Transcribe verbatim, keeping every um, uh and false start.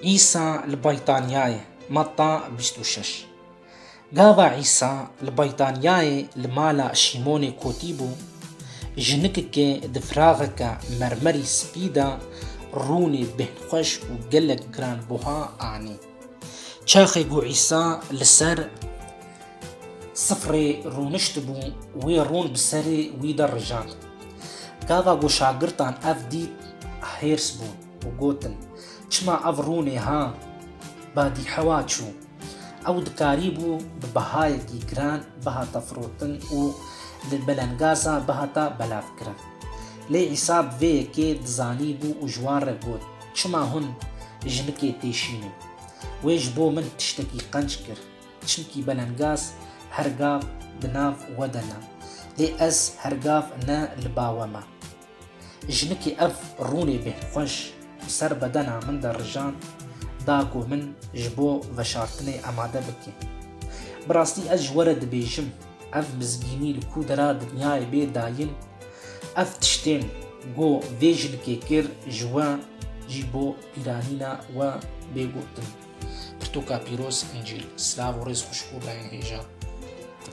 Îsa li Beytaniyayê, Metta bîst û şeş. Gava Îsa li Beytaniyayê li mala Şîmonê kotî bû, jinikekê di firaxeke mermerî spî de rûnê bêhnxweş û gelek giranbuha anî. Çaxê ku Îsa li ser sifrê rûniştibû, wê rûn bi serê wî de rijand. Gava ku şagirtan ev dît, hêrs bûn û gotin, "Çima ev rûnê ha badîhewa çû? Ew dikarîbû bi bihayekî giran bihata firotin û li belengaza bihata belavkirin." Lê Îsa bi vê yekê dizanîbû û ji wan re got, "Çima hûn jinikê têşînin? Wê ji bo min tiştekî qenc kir, çimkî belengaz her gav di nav we de ne, lê ez her gav ne li ba we me." Jinikê ev rûnê bêhnxweş bi ser bedena min de rijand, da ku min ji bo veşartinê amade bike. Bi rastî ez ji we re dibêjim, ev mizgînî li ku dera dinyayê bê dayîn, ev tiştên ku vê jinikê kir ji we jî bo pîranîna we bê gotin. Pirtûka pîroz, Încîl. Silav û rêz xweşik û berên hêja.